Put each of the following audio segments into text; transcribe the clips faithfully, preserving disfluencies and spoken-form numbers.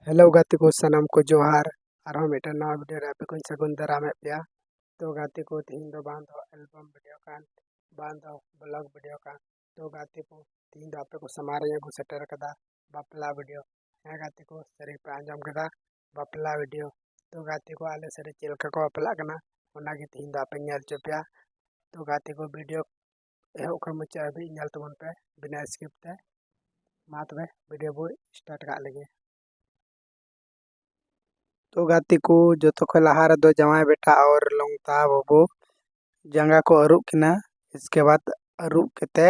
Hello ᱜᱟᱛᱮ ᱠᱚ, ᱥᱟᱱᱟᱢ ᱠᱚ ᱡᱚᱦᱟᱨ᱾ ᱟᱨᱦᱚᱸ ᱢᱤᱫᱴᱮᱱ ᱱᱟᱣᱟ ᱵᱷᱤᱰᱤᱭᱳ ᱨᱮ ᱟᱯᱮ ᱠᱚᱧ ᱥᱟᱹᱜᱩᱱ ᱫᱟᱨᱟᱢᱮᱫ ᱯᱮᱭᱟ᱾ ᱛᱚ ᱜᱟᱛᱮ ᱠᱚ, ᱛᱤᱦᱤᱧ ᱫᱚ ᱵᱟᱝ ᱫᱚ ᱮᱞᱵᱟᱢ ᱵᱷᱤᱰᱤᱭᱳ ᱠᱟᱱ, ᱵᱟᱝ ᱫᱚ ᱵᱞᱚᱜ ᱵᱷᱤᱰᱤᱭᱳ ᱠᱟᱱ᱾ ᱛᱚ ᱜᱟᱛᱮ ᱠᱚ, ᱛᱤᱦᱤᱧ ᱫᱚ ᱟᱯᱮ ᱠᱚ ᱥᱟᱢᱟᱝ ᱨᱮᱧ ᱟᱹᱜᱩ ᱥᱮᱴᱮᱨ ᱠᱟᱫᱟ ᱵᱟᱯᱞᱟ ᱵᱷᱤᱰᱤᱭᱳ᱾ ᱦᱮᱸ ᱜᱟᱛᱮ ᱠᱚ, ᱥᱟᱹᱨᱤ ᱯᱮ ᱟᱸᱡᱚᱢ ᱠᱮᱫᱟ, ᱵᱟᱯᱞᱟ ᱵᱷᱤᱰᱤᱭᱳ᱾ ᱛᱚ ᱜᱟᱛᱮ ᱠᱚ, ᱟᱞᱮ ᱥᱮᱫ ᱨᱮ ᱪᱮᱫ ᱞᱮᱠᱟ ᱠᱚ ᱵᱟᱯᱞᱟᱜ ᱠᱟᱱᱟ, ᱚᱱᱟᱜᱮ ᱛᱤᱦᱤᱧ ᱫᱚ ᱟᱯᱮᱧ ᱧᱮᱞ ᱦᱚᱪᱚ ᱯᱮᱭᱟ᱾ ᱛᱚ ᱜᱟᱛᱮ ᱠᱚ, ᱵᱷᱤᱰᱤᱭᱳ ᱮᱦᱚᱵ ᱠᱷᱚᱱ ᱢᱩᱪᱟᱹᱫ ᱦᱟᱹᱵᱤᱡ ᱧᱮᱞ ᱛᱟᱵᱚᱱ ᱯᱮ ᱵᱤᱱᱟᱹ ᱥᱠᱤᱯ ᱛᱮ᱾ ᱢᱟ ᱛᱚᱵᱮ ᱵᱷᱤᱰᱤᱭᱳ ᱵᱚ ᱥᱴᱟᱨᱴ ᱠᱟᱜ ᱞᱮᱜᱮ᱾ ᱛᱚ ᱜᱟᱛᱮ ᱠᱚ, ᱡᱚᱛᱚ ᱠᱷᱚᱱ ᱞᱟᱦᱟ ᱨᱮᱫᱚ ᱡᱟᱶᱟᱭ ᱵᱮᱴᱟ ᱟᱨ ᱞᱚᱝᱛᱟ ᱵᱟᱹᱵᱩ ᱡᱟᱸᱜᱟ ᱠᱚ ᱟᱹᱨᱩᱵ ᱠᱤᱱᱟ᱾ ᱤᱥᱠᱮ ᱵᱟᱫ ᱟᱹᱨᱩᱵ ᱠᱟᱛᱮ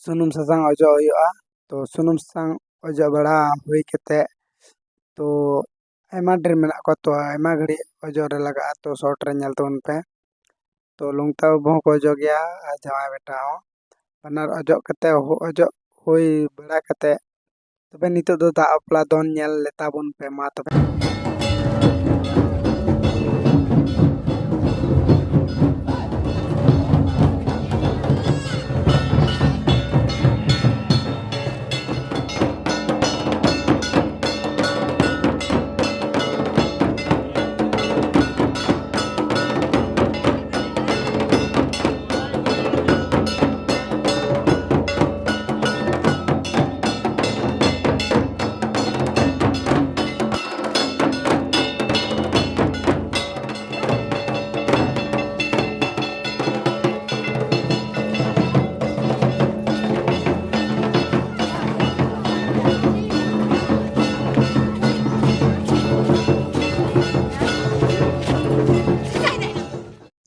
ᱥᱩᱱᱩᱢ ᱥᱟᱥᱟᱝ ᱚᱡᱚᱜ ᱦᱩᱭᱩᱜᱼᱟ᱾ ᱛᱚ ᱥᱩᱱᱩᱢ ᱥᱟᱥᱟᱝ ᱚᱡᱚᱜ ᱵᱟᱲᱟ ᱦᱩᱭ ᱠᱟᱛᱮ, ᱛᱚ ᱟᱭᱢᱟ ᱰᱷᱮᱨ ᱢᱮᱱᱟᱜ ᱠᱚᱣᱟ, ᱛᱚ ᱟᱭᱢᱟ ᱜᱷᱟᱹᱲᱤᱡ ᱚᱡᱚᱜ ᱨᱮ ᱞᱟᱜᱟᱜᱼᱟ᱾ ᱛᱚ ᱥᱚᱨᱴ ᱨᱮ ᱧᱮᱞ ᱛᱟᱵᱚᱱ ᱯᱮ᱾ ᱛᱚ ᱞᱚᱝᱛᱟ ᱵᱟᱹᱵᱩ ᱦᱚᱸᱠᱚ ᱚᱡᱚᱜ ᱜᱮᱭᱟ ᱟᱨ ᱡᱟᱶᱟᱭ ᱵᱮᱴᱟ ᱦᱚᱸ᱾ ᱵᱟᱱᱟᱨ ᱚᱡᱚᱜ ᱠᱟᱛᱮ, ᱚᱡᱚᱜ ᱦᱩᱭ ᱵᱟᱲᱟ ᱠᱟᱛᱮ, ᱛᱚᱵᱮ ᱱᱤᱛᱚᱜ ᱫᱚ ᱫᱟᱜ ᱵᱟᱯᱞᱟ ᱫᱚᱱ ᱧᱮᱞ ᱞᱮᱛᱟ ᱵᱚᱱ ᱯᱮ ᱢᱟ ᱛᱚᱵᱮ᱾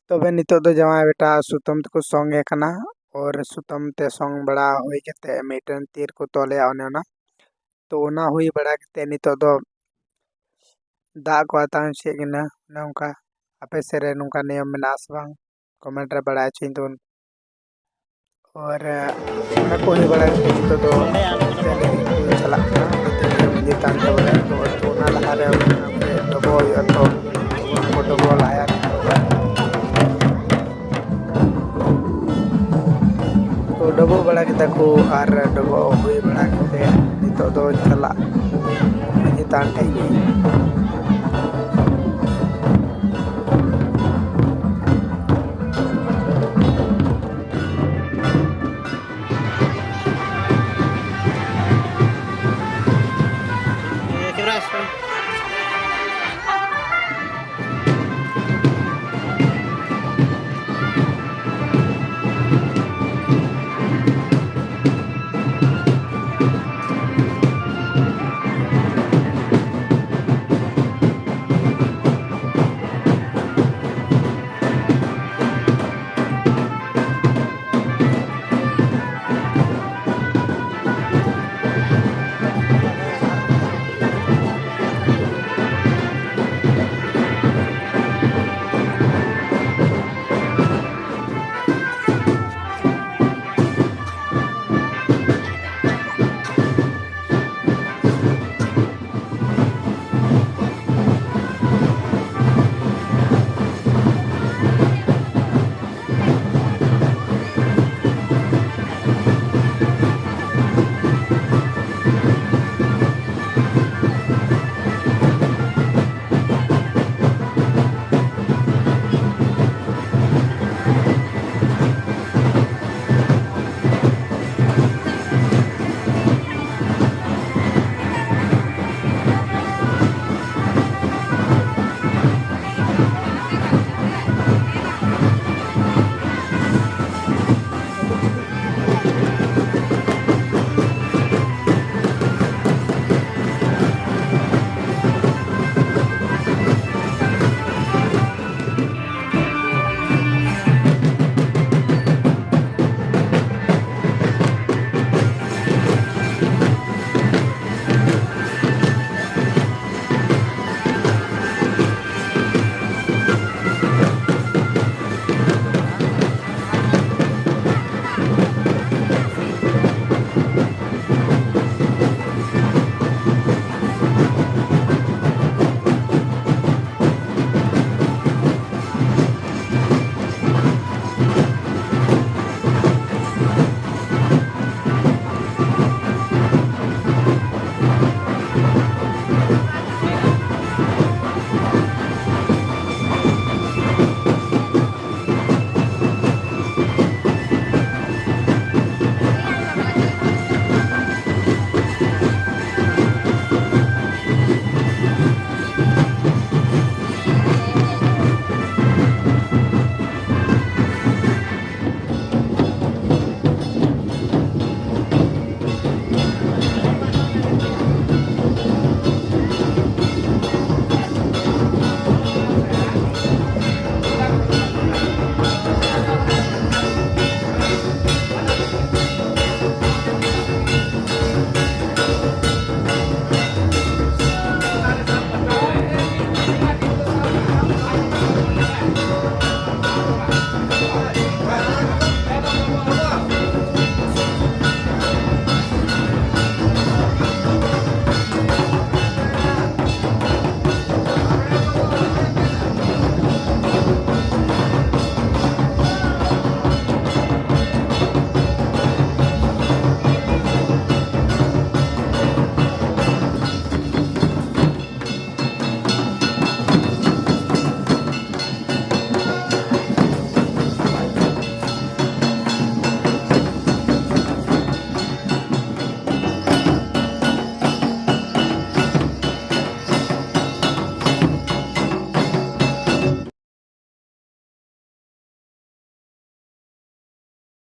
ᱛᱚᱵᱮ ᱱᱤᱛᱚᱜ ᱫᱚ ᱡᱟᱶᱟᱭ ᱵᱮᱴᱟ ᱥᱩᱛᱟᱹᱢ ᱛᱮᱠᱚ ᱥᱚᱝ ᱮ ᱠᱟᱱᱟ᱾ ᱟᱨ ᱥᱩᱛᱟᱹᱢ ᱛᱮ ᱥᱚᱝ ᱵᱟᱲᱟ ᱦᱩᱭ ᱠᱟᱛᱮ ᱢᱤᱫᱴᱮᱱ ᱛᱤ ᱨᱮᱠᱚ ᱛᱚᱞᱮᱭᱟ, ᱚᱱᱮ ᱚᱱᱟ᱾ ᱛᱚ ᱚᱱᱟ ᱦᱩᱭ ᱵᱟᱲᱟ ᱠᱟᱛᱮ ᱱᱤᱛᱚᱜ ᱫᱚ ᱫᱟᱜ ᱠᱚ ᱟᱛᱟᱝ ᱦᱚᱪᱚᱭᱮᱫ ᱠᱤᱱᱟ᱾ ᱚᱱᱮ ᱚᱱᱠᱟ ᱟᱯᱮ ᱥᱮᱫ ᱨᱮ ᱱᱚᱝᱠᱟ ᱱᱤᱭᱚᱢ ᱢᱮᱱᱟᱜᱼᱟ ᱥᱮ ᱵᱟᱝ, ᱠᱚᱢᱮᱱᱴ ᱨᱮ ᱵᱟᱲᱟᱭ ᱦᱚᱪᱚᱧ ᱛᱟᱵᱚᱱ᱾ ᱟᱨ ᱚᱱᱟ ᱠᱚ ᱦᱩᱭ ᱵᱟᱲᱟ ᱠᱟᱛᱮ ᱱᱤᱛᱚᱜ ᱫᱚ ᱪᱟᱞᱟᱜ ᱠᱟᱱᱟ᱾ ᱢᱟᱹᱡᱷᱤ ᱛᱷᱟᱱ ᱛᱮ ᱵᱚᱞᱮ, ᱛᱚ ᱚᱱᱟ ᱞᱟᱦᱟᱨᱮ ᱰᱚᱵᱚᱜ ᱦᱩᱭᱩᱜᱼᱟ᱾ ᱛᱚ ᱚᱱᱟ ᱠᱚ ᱰᱚᱵᱚᱜ ᱞᱟᱦᱟᱭᱟ᱾ ᱛᱚ ᱰᱚᱵᱚᱜ ᱵᱟᱲᱟ ᱠᱮᱫᱟ ᱠᱚ, ᱟᱨ ᱰᱚᱵᱚᱜ ᱦᱩᱭ ᱵᱟᱲᱟ ᱠᱟᱛᱮ ᱱᱤᱛᱚᱜ ᱫᱚ ᱪᱟᱞᱟᱜ ᱢᱟᱹᱡᱷᱤ ᱛᱷᱟᱱ ᱴᱷᱮᱡ ᱜᱮ᱾